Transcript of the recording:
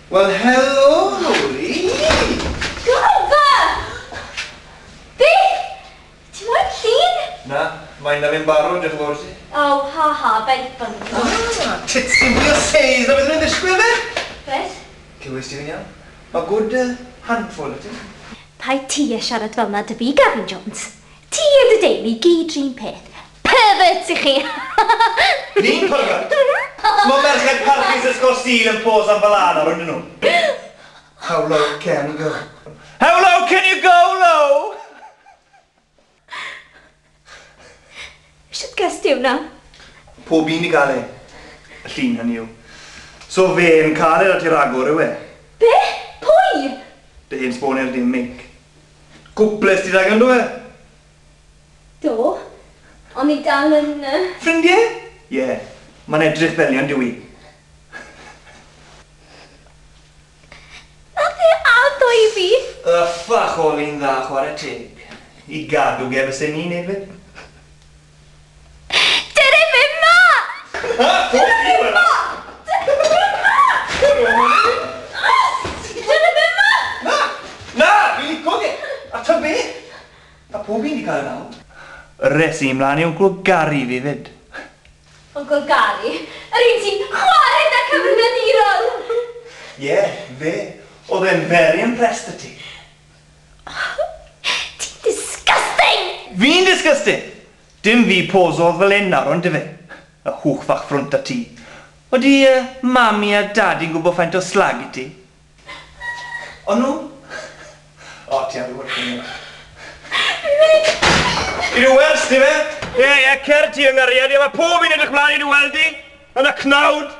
Wel, helo, Loli! Glover! Beth? Ti moyn llun? Na, mae'n na fi'n barod, diolch yn fawr ti. O, ha ha, very funny. Ah, tits sy'n fwy o seis na beth nhw'n ddisgwyl fe? Beth? Clywes ti fi'n iawn? Mae good handful o ti. Paid ti a siarad fel na dy fi, Gavin Jones. Ti a dy deulu gyd rhywun peth. Perverts i chi! Fi'n pervert? Mae merched parchus ysgol Sul yn pos am fel yna rwy'n nhw. How low can you go? How low can you go, low? Sut ges ti hwnna? Pob un i gael e. Y llun hynny yw. So fe'n cael e ar ti ragor yw e? Be? Pwy? Dy hen sboner dim mink. Cwples ti dag ynddo e? Do. Ond ni dal yn... Ffrindiau? Ie. Yeah. Mae'n edrych fel ni, ond dyw i. Nath e addo i fi. Yffach o fi'n dda chwarae teg. I gadw ge fysen ni'n neud fe. Dere fe ma! Ha? Pob un yna! Dere fe ma! Na! Na! Fi'n lico ge! A ta be? A pob un di cael y nawr. Y resi ymlaen i Uncle Gary fi fyd. Uncle Gary? Yr un sy'n chwarae da cyfrifiadurol! Ie, fe. Oedd e'n very impressed â ti. Ti'n disgusting! Fi'n disgusting? Dim fi posodd fel un nawr, ond fe. Y hwch fach ffrwnt â ti. Oeddi mami a dadi'n gwybod faint o slag i ti? O'n nhw? O, ti ar rhywbeth yn I dy weld ti fe? Ie, ie, cer ti yng nghariad, ie, mae pob un edrych mlaen i dy weld di. Yn y cnawd.